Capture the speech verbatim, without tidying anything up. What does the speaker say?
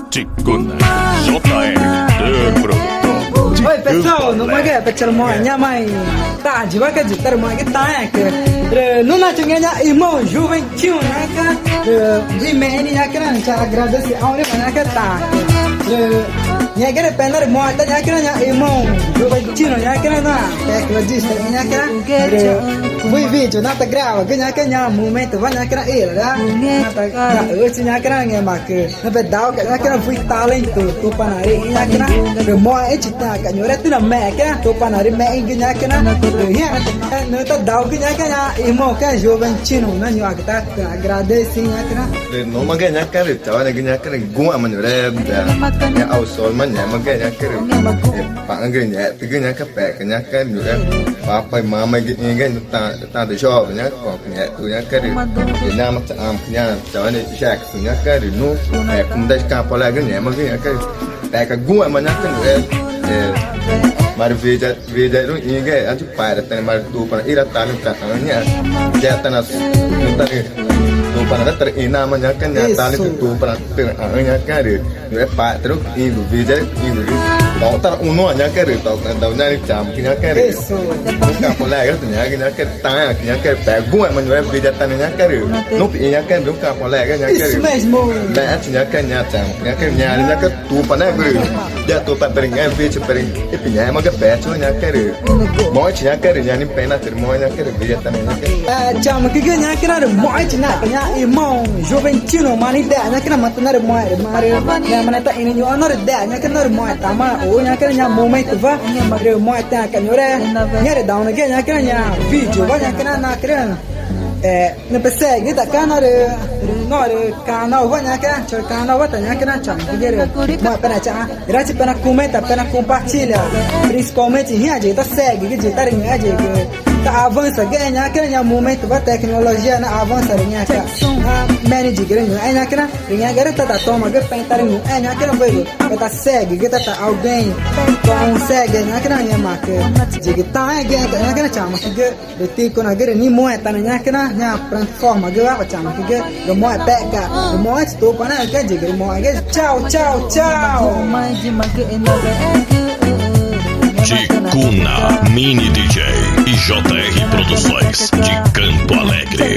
Ticuna, J R, produtor. Oi, pessoal, nuã ga pexü̃ rü moxẽ nhaã mai tadiwa ga, rü moxẽ ga taãẽgü, rü nuã nhaã irmão Juventino nhaã ga, rü wime nhaã ga, nhaã agradece ao, rü nhaã ga ta, rü nhaã ga rü pexna rü moxẽ ta nhaã ga, nhaã irmão Juventino nhaã ga, na tecladista nhaã ga, rü wüi vídeo na ta gravagü nhaã ga, nhaã momento wa nhaã ga, ira, na ta, na, ati nhaã ga, ngẽmaãcü na pedal ga nhaã ga, wüi talento Tupanaarü nhaã ga, rü moxẽ titaãca̱x nhuxre tüxna mexẽcü Tupanaarü mexü̃gü nhaã ga, rü nhaã, nüxü̃ tadaugü nhaã ga, nhaã irmão ga Juventino na nhuxãcü ta agradece nhaã ga. Rü nuã ga nhaã ga rü tchawanegü nhaã ga rü guxãma nhuxre, nhaã ao sol ma ngẽma ga nhaã ga rü, e, paxü̃gü rü ngextü̃gü nhaã ga, pexü̃ nhaã ga rü nhuxre, papai mamaigü ĩgü, ta, ta de jovem nhaã ga, ngextü̃gü nhaã ga rü, e, nhaã ma tchaxãma nhaã, tchawane Jackson nhaã ga rü nuã, e, comunidade Campo Alegre ngẽmagü nhaã ga rü, pexü̃ guxãma nhaã ga rü, e, e, marü wüxi, wüxiarü ĩgü, ãchi paira tane marü Tupana ira ta nüxü̃ tchaxãxü̃ nhaã, ya ta na, nüxü̃ ta nüxü̃ Tupana rü tarüxĩnama nhaã ga, nhaã ta nüxü̃ Tupana tüxü̃ nhaã ga rü, nhuxre paxtarüxü̃ ĩgu, wüxiarüxü̃ ĩgu rü, tau ta na uno nhaã ga rü, tau ta dau nhaã nhaã tchamucü nhaã ga rü, nuã Campo Alegre nhaã ga, nhaã ga rü taãẽãcü nhaã ga rü, pexü̃ guxãma nhuxre wüxiarü ta nhaã ga rü, nuã pixĩ nhaã ga rü, nuã Campo Alegre nhaã ga rü, isso mesmo, nhaã tchamucü nhaã ga rü, nhaã rü nhaã ga Tupanaarü, ya Tupana perüngẽ wüxi perüngẽ, e, pexü̃ ngẽma ga pexü̃ nhaã ga rü, moxẽ nhaã ga rü, nhaã nipena rü moxẽ nhaã ga rü, wüxiarü ta nhaã ga rü, e, tchamucügü nhaã ga rü moxẽ tinaxca̱x nhaã irmão Juventino, marü ideia nhaã ga, matüna rü moxẽ rü marü, nhaã, marü ta ĩnü nhuxã norü ideia nhaã ga, norü moxẽ tama u nhaã ga, nhaã momento wa rü moxẽ titaãca̱x nhuxre, nhaã rü daunagü nhaã ga, nhaã vídeo wa nhaã ga, na, na, e, nüxü̃ pesegü ta ga norü, norü canal wa nhaã ga, choxü canal wa ta nhaã ga, tchamucügü rü moxẽ pena tchaxãxü̃, irachi pena comenta, pena compartilha, principalmente nhaã yigü ta segügü, yigü ta rüngü̃xẽgü, ta avança ga nhaã ga, nhaã momento wa tecnologia na avança rü nhaã ga, na meni yigü rüngü̃xẽxü̃ nhaã ga, rü nhaã ga rü ta ta tomagü pexü̃ ta rüngü̃xẽxü̃ nhaã ga, wüi, ta ta segügü, ta ta alguém consegue nhaã ga, ngẽmaãcü yigü taãẽgü nhaã ga, tchamucügü rü ticunagü rü nimoxẽ ta nhaã ga, nhaã plataformagü wa tchamucügü rü moxẽ pexca̱x, rü moxẽ tchi Tupanaarü ga, yigü rü moxẽ ga, tchau, tchau, tchau. Ticuna, mini D J e J R Produções de Campo Alegre.